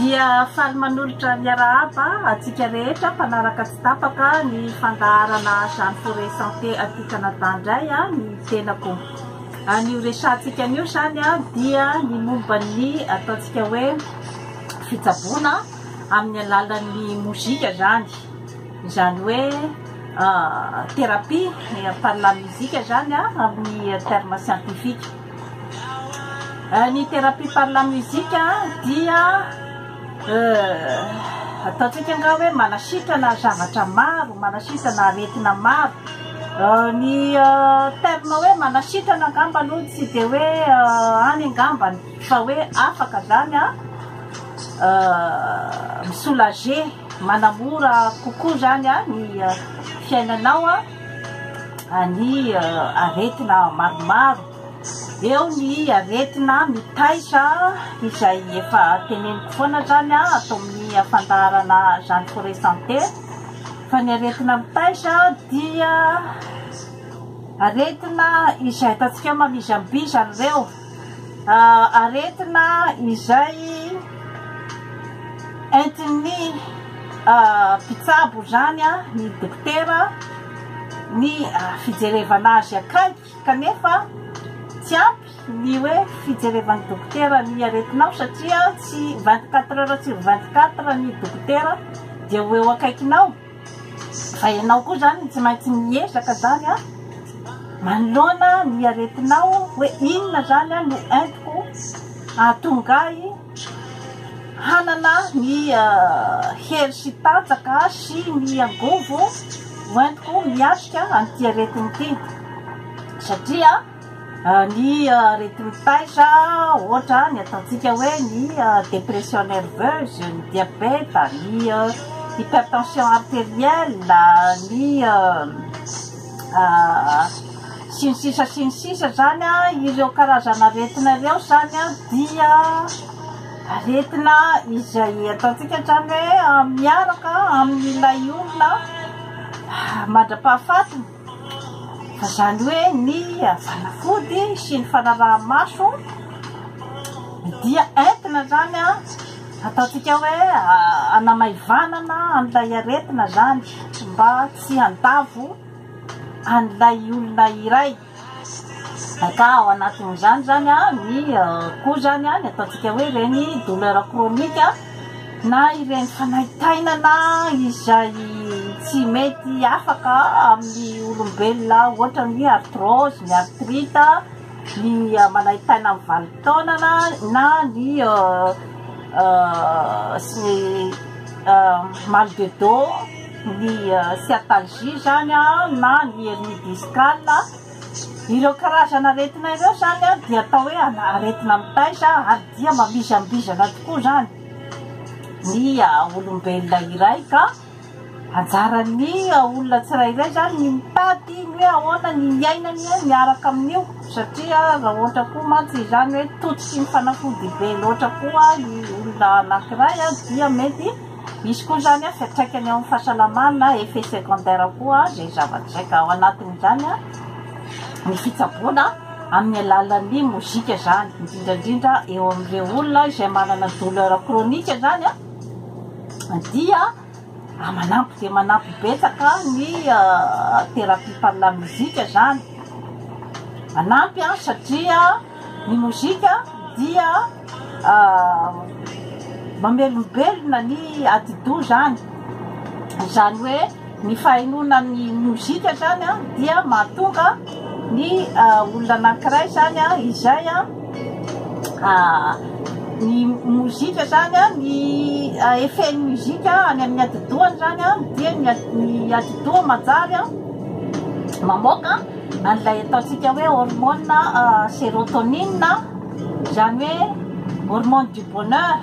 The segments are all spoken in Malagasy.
Dia faly manolotra ny arahaba antsika rehetra mpanaraka tsy tapaka ny fandaharana Jeanne Forêt Santé aty Canada indray ny tenako. Anio resahantsika anio izany dia ny momba ny ataontsika hoe fitsaboana amin'ny alalan'ny mozika izany. Izany hoe thérapie par la musique izany amin'ny terme scientifique. Ny thérapie par la musique dia ataontsika angaha hoe manasitrana zavatra maro, manasitrana aretina maro. Ny terme hoe manasitrana angamba aloha tsy dia hoe any angambany fa hoe afaka izany an, mi-soulager, manamora kokoa izany ny fiainanao ny aretina maromaro. Eo ny aretina mitaiza izay efa teneniko foana izany ato amin'ny fandaharana Jeanne Forêt Santé fa ny aretina mitaiza dia aretina izay ataontsika hoe mamizambizana ireo, aretina izay entin'ny mpitsabo izany ny dokotera ny fijerevana azy akaiky kanefa tsy ampy ny hoe fijerevan'ny dokotera ny aretinao satria tsy 24 heures sur 24 ny dokotera dia ho eo akaikinao fa ianao koa izany tsy maintsy miezaka izany an manoloana ny aretinao hoe inona izany an no entiko hahatonga ahy hanana ny hery sy tanjaka sy ny angovo hoentiko miatrika an'ity aretina ity satria Ny areti-mitaiza, ohatra ny ataontsika hoe ny dépression nerveuse, ny diabeta, ny hypertension artérielle, ny sy ny sisa sy ny sisa izany, ireo karazana aretina ireo izany dia aretina izay ataontsika izany hoe miaraka amin'ilay olona mandra-pahafatiny. Fa izany hoe ny fanafody sy ny fanaraha-maso dia entina izany an, ataontsika hoe hanamaivanana an'ilay aretina izany mba tsy handavo an'ilay olona iray. Ka ao anatin'izany izany ny koa izany ny ataontsika hoe ireny douleur chronique na ireny fanaintainana izay tsy mety afaka amin'ny olombelona ohatra ny arthrose, ny arthrite, ny manaintaina amin'ny vanin-taonana na ny mal de dos. ny sciatalgie izany na ny hernie discale, ireo karazana aretina ireo izany dia atao hoe aretina mitaiza ary dia mamizambizana tokoa izany ny olombelona iray ka anjaran'ny olona tsirairay izany ny mitady ny hoe ahoana ny hiainany miaraka amin'io satria raha ohatra koa mantsy izany hoe tototry ny fanafody be loatra koa ny olona anankiray dia mety Misy koa izany fiantraikany eo amin'ny fahasalamana, effet secondaire koa izay zavatra izay ka ao anatin'izany ny fitsaboana amin'ny alalan'ny mozika izany, indrindra indrindra eo amin'ireo olona izay manana douleur chronique izany dia manampy dia manampy betsaka ny thérapie par la musique izany, manampy satria ny mozika dia Mamelombelona ny atidoha izany. Izany hoe ny fahenoana ny mozika izany dia mahatonga ny olona anankiray izany izay ny mozika izany ny effet ny mozika any amin'ny atidohany izany dia ny atidoha manjary mamoaka an'ilay ataontsika hoe hormone sérotonine. Izany hoe hormone du bonheur,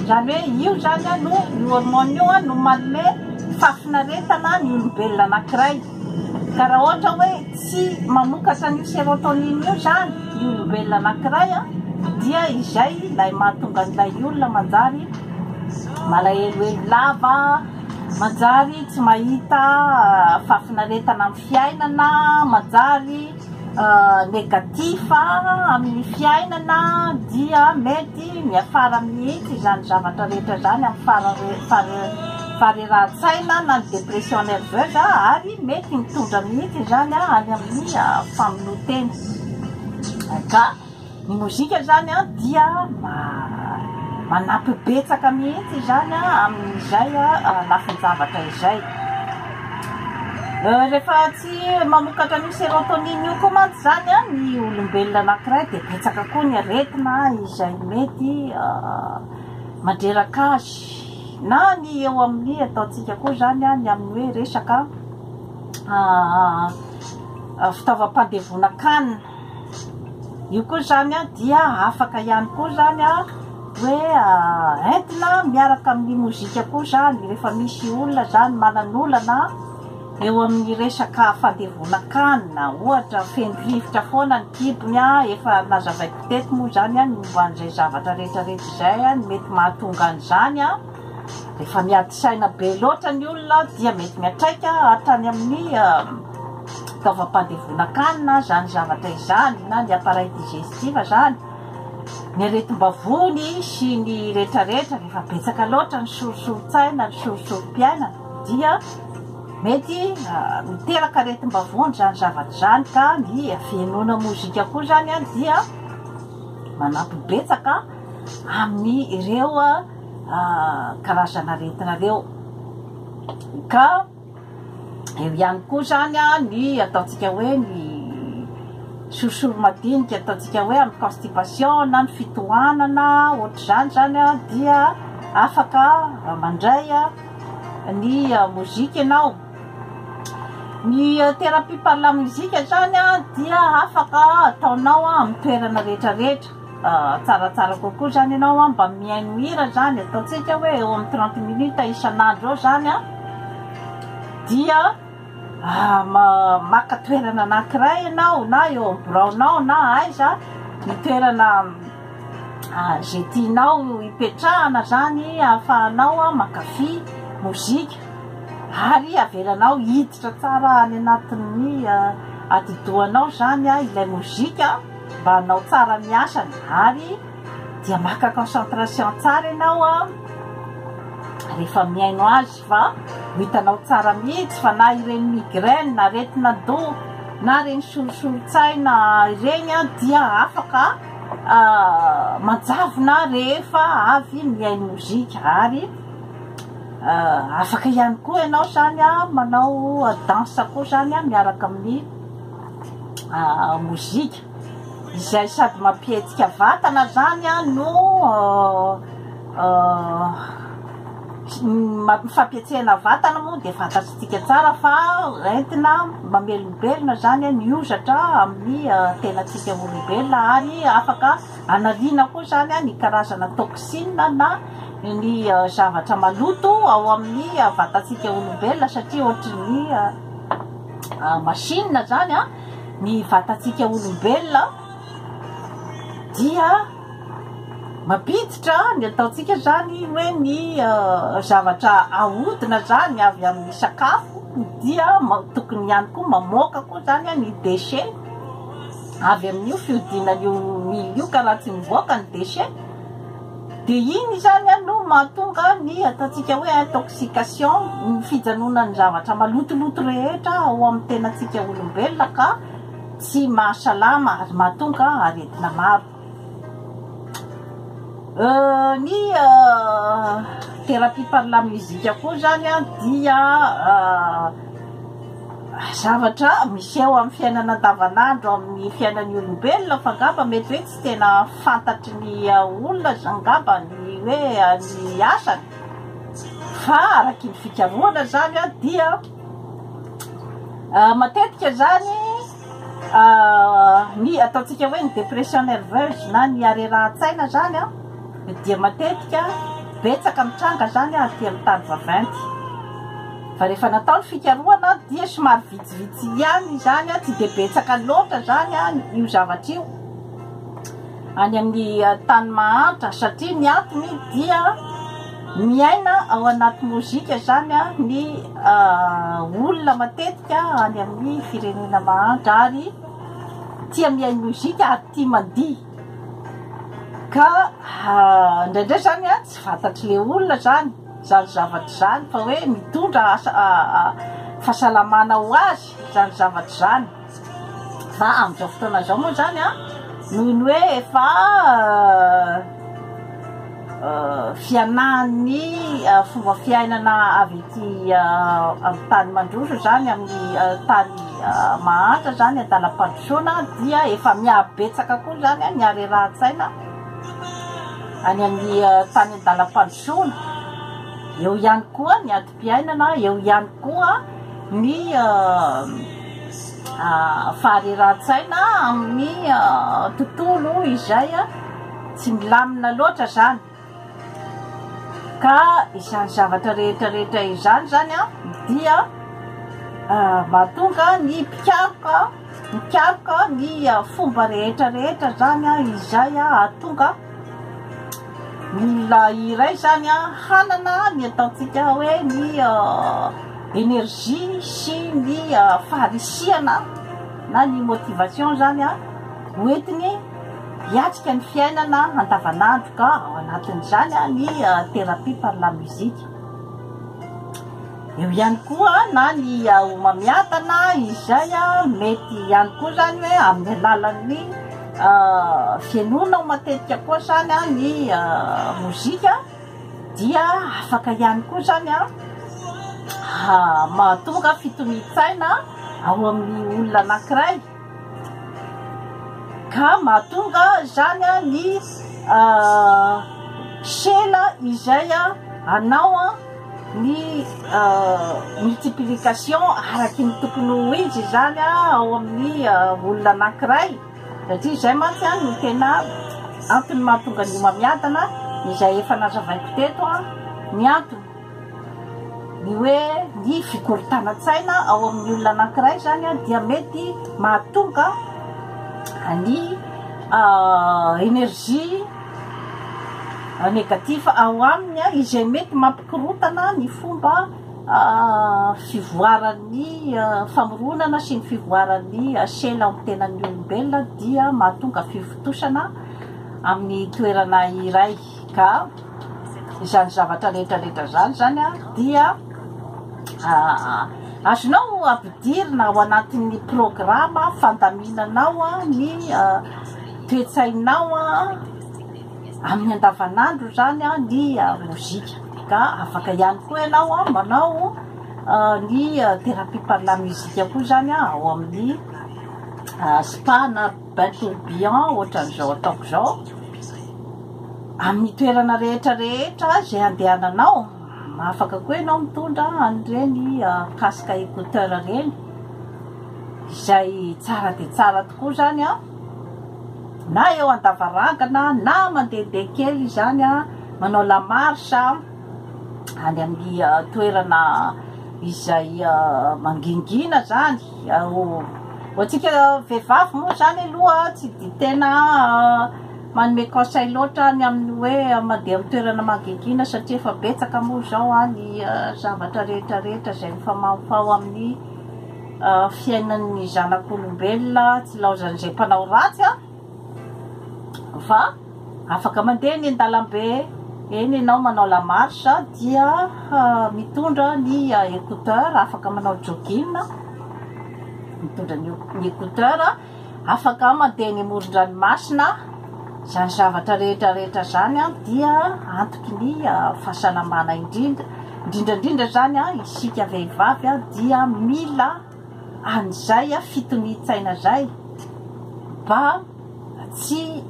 izany hoe io izany no, io hormone io no manome fahafinaretana ny olombelona anankiray. Ka raha ohatra hoe tsy mamokatra an'io sérotonine io izany ny olombelona anankiray dia izay ilay mahatonga an'ilay olona manjary malahelohelo lava, manjary tsy mahita fahafinaretana amin'ny fiainana, manjary. négatif amin'ny fiainana dia mety miafara mihitsy izany zavatra rehetra izany amin'ny faharerahan-tsaina na ny dépression nerveuse ary mety mitondra mihitsy izany any amin'ny famonoan-tena. Ka ny mozika izany dia manampy betsaka mihitsy izany amin'izay lafin-javatra izay. Rehefa tsy mamokatra an'io sérotonine io koa mantsy izany ny olombelona anankiray dia betsaka koa ny aretina izay mety mandreraka azy. Na ny eo amin'ny ataontsika koa izany ny amin'ny hoe resaka fitaovam-pandevonan-kanina. Io koa izany dia afaka ihany koa izany hoe entina miaraka amin'ny mozika koa izany rehefa misy olona izany manan'olana eo amin'ny resaka fandevonan-kanina, ohatra feno rivotra foana ny kibony, efa nazavaiko teto moa izany ny momba an'izay zavatra rehetra rehetra izay, ny mety mahatonga an'izany. Rehefa miady saina be loatra ny olona dia mety miantraika hatrany amin'ny taovam-pandevonan-kanina izany zavatra izany na ny appareil digestif izany, ny aretim-bavony sy ny rehetrarehetra. Rehefa betsaka loatra ny sorisorin-tsaina, ny sorisorim-piainana dia mety miteraka aretim-bavony izany zavatra izany ka ny fihainoana mozika koa izany dia manampy betsaka amin'ireo karazana aretina ireo. Ka eo ihany koa izany ny ataontsika hoe ny sorisory madinika ataontsika hoe amin'ny constipation na ny fitohanana ohatr'izany izany dia afaka mandray ny mozika ianao. Ny thérapie par la musique izany dia afaka ataonao amin'ny toerana rehetrarehetra. Tsaratsara kokoa izany ianao mba mihaino hira izany, ataontsika hoe eo amin'ny 30 minutes isan'andro eo izany dia maka toerana anankiray ianao na eo amin'ny biraonao na aiza ny toerana izay tianao hipetrahana izany ahafahanao mankafy mozika ary avelanao hiditra tsara any anatin'ny atidohanao izany ilay mozika mba hanao tsara ny asany ary dia maka concentration tsara ianao rehefa mihaino azy fa ho hitanao tsara mihitsy fa na ireny migraine, aretin'andoha na ireny sorisorin-tsaina ireny dia afaka manjavona rehefa avy mihaino mozika ary afaka ihany koa ianao izany manao danse koa izany miaraka amin'ny mozika izay sady mampihetsika vatana izany no ny fampietsehana vatana moa dia fantatsika tsara fa entina mamelombelona izany ny hozatra amin'ny tenantsika olombelona ary afaka anariana koa izany ny karazana toxine na ny zavatra maloto ao amin'ny vatantsika olombelona satria ohatry ny machine izany ny vatantsika olombelona dia Mampiditra ny ataontsika izany hoe ny zavatra ahodina izany avy amin'ny sakafo dia tokony ihany koa mamoaka koa izany ny déchet avy amin'io fihodinan'io huile io ka raha tsy mivoaka ny déchet dia iny izany no mahatonga ny ataontsika hoe intoxication, ny fijanonan'ny zavatra malotoloto rehetra ao amin'ny tenantsika olombelona ka tsy mahasalama ary mahatonga aretina maro. Ny thérapie par la musique koa zany dia zavatra miseho amin'ny fiainana andavanandro amin'ny fiainan'ny olombelona fa angamba mety hoe tsy tena fantatry ny olona angamba ny hoe ny asany fa araky ny fikarohana zany dia matetika zany Ny ataontsika hoe ny dépression nerveuse na ny harerahan-tsaina zany dia matetika betsaka mitranga zany aty amin'ny tany vaventy. Fa rehefa natao ny fikarohana dia somary vitsivitsy ihany izany, tsy dia betsaka loatra zany io zavatra io any amin'ny tany mahantra satria ny antony dia miaina ao anaty mozika zany ny olona matetika any amin'ny firenena mahantra ary. tia mihaino mozika ary tia mandihy. Ka indraindray zany an, tsy fantatr'ilay olona zany izany zavatra izany fa hoe mitondra asa fahasalamana ho azy izany zavatra izany. Fa amin'izao fotoana izao moa izany an, noho ny hoe efa fianahan'ny fomba fiainana avy ety amin'ny tany mandroso izany amin'ny tany mahantra izany an-dalam-pandrosoana dia efa mihabetsaka koa izany ny harerahan-tsaina any amin'ny tany an-dalam-pandrosoana. Eo ihany koa ny adim-piainana, eo ihany koa ny faharerahan-tsaina amin'ny tontolo izay tsy milamina loatra izany. Ka izany zavatra rehetra rehetra izany izany dia mahatonga ny mpikaroka mikaroka ny fomba rehetra rehetra izany izay hahatonga ny olona iray izany hanana ny ataontsika hoe ny énergie sy ny faharisihana na ny motivation izany hoentiny hiatrika ny fiainana andavanandro ka ao anatin'izany ny thérapie par la musique. Eo ihany koa na ny homamiadana izay mety ihany koa izany hoe amin'ny alalan'ny fihainoanao matetika koa izany ny mozika dia afaka ihany koa izany mahatonga fitonian-tsaina ao amin'ny olona anankiray. Ka mahatonga izany ny sela izay anao ny multiplication araky ny tokony ho izy izany ao amin'ny olona anankiray, satria izay mantsy no tena antony mahatonga ny homamiadana izay efa nazavaiko teto ny antony. Ny hoe ny fikorontanan-tsaina ao amin'ny olona anankiray izany dia mety mahatonga ny énergie négatif ao aminy izay mety mampikorontana ny fomba fivoaran'ny famoronana sy ny fivoaran'ny sela ao amin'ny tenan'ny olombelona dia mahatonga fivontosana amin'ny toerana iray ka Izany zavatra rehetra rehetra izany izany dia azonao ampidirina ao anatin'ny programa fandaminanao ny toe-tsainao amin'ny andavanandro izany ny mozika. Ka afaka ihany koa ianao manao ny thérapie par la musique koa izany ao amin'ny spa na bain tourbillon ohatran'izao ataoko izao. Amin'ny toerana rehetra rehetra izay andehananao, afaka koa ianao mitondra an'ireny casque écouteur ireny, izay tsara dia tsara tokoa izany an, na eo an-davarangana na mandehandeha kely izany an, manao la marche any amin'ny toerana izay mangingina izany. Ho antsika vehivavy moa izany aloha tsy dia tena Manome conseil loatra ny amin'ny hoe mandeha amin'ny toerana mangingina satria efa betsaka moa izao ny zavatra rehetra rehetra izay mifamahofaho amin'ny fiainan'ny zanak'olombelona tsy ilaozan'izay mpanao ratsy an fa afaka mandeha eny an-dalambe eny ianao manao la marche dia mitondra ny écouteur, afaka manao jogging mitondra ny écouteur. Afaka mandeha eny amoron-dranomasina, izany zavatra rehetra rehetra izany dia antoky ny fahasalamana indrindra, indrindra indrindra izany isika vehivavy dia mila an'izay fitonian-tsaina izay mba tsy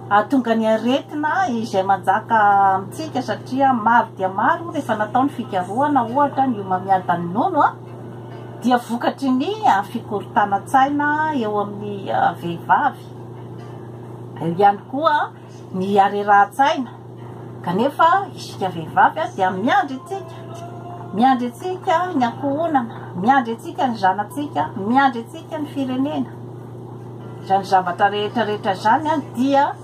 hahatonga ny aretina izay manjaka amintsika satria maro dia maro rehefa natao ny fikarohana ohatra ny homamiadan'ny nono dia vokatry ny fikorontanan-tsaina eo amin'ny vehivavy, eo ihany koa ny harerahan-tsaina, kanefa isika vehivavy dia miandry antsika, miandry antsika ny ankohonana, miandry antsika ny zanatsika, miandry antsika ny firenena. Izany zavatra rehetra rehetra izany dia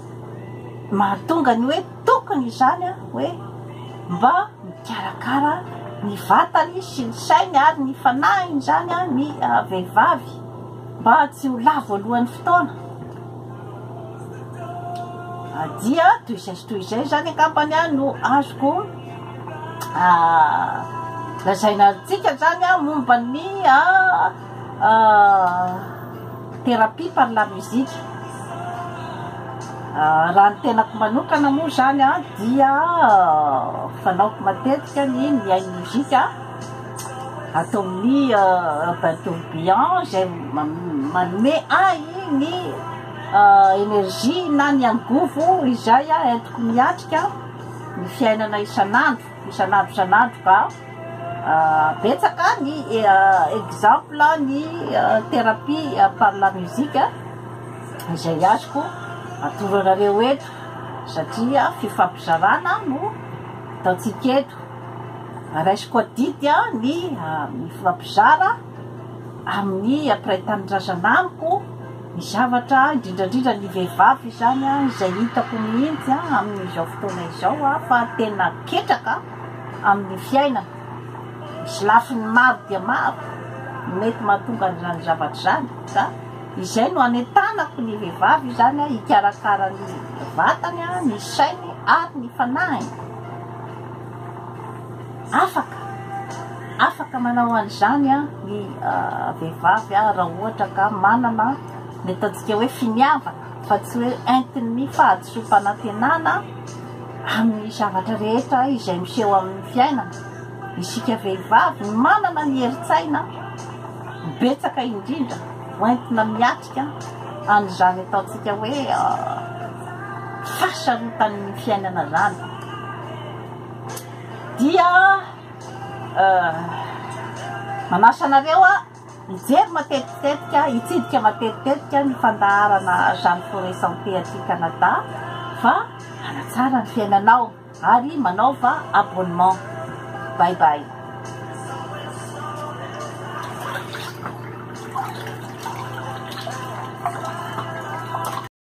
mahatonga ny hoe tokony izany hoe mba mikarakara ny vatany sy ny sainy ary ny fanahiny izany ny vehivavy. mba tsy ho lavo alohan'ny fotoana. Dia toy izay sy toy izay izany angambany no azoko lazaina antsika izany momba ny thérapie par la musique. Raha ny tenako manokana moa izany dia fanaoko matetika ny mihaino mozika ato amin'ny Urban Tourbillon izay manome ahy ny énergie na ny angovo izay entiko miatrika ny fiainana isan'andro, isan'andro isan'andro ka betsaka ny exemple ny thérapie par la musique izay azoko atoro anareo eto satria fifampizarana no ataontsika eto. Raisiko adidy ny mifampizara amin'ny mpiray tanindrazana amiko ny zavatra, indrindra indrindra ny vehivavy izany izay hitako mihitsy amin'izao fotoana izao fa tena ketraka amin'ny fiainana. Misy lafiny maro dia maro mety mahatonga an'izany zavatra izany ka izay no anentanako ny vehivavy izany hikarakara ny vatany, ny sainy ary ny fanahiny. Afaka, afaka manao an'izany ny vehivavy raha ohatra ka manana ny ataontsika hoe finiavana fa tsy hoe entin'ny fahadisoam-panantenana amin'ny zavatra rehetra izay miseho amin'ny fiainana. Isika vehivavy manana ny herin-tsaina betsaka indrindra hoentina miatrika an'izany ataontsika hoe fahasarotan'ny fiainana izany. Dia manasa anareo aho hijery matetitetika, hitsidika matetitetika ny fandaharana Jeanne Forêt Santé aty Canada fa hanatsara ny fiainanao ary manaova abonnement. Bye bye.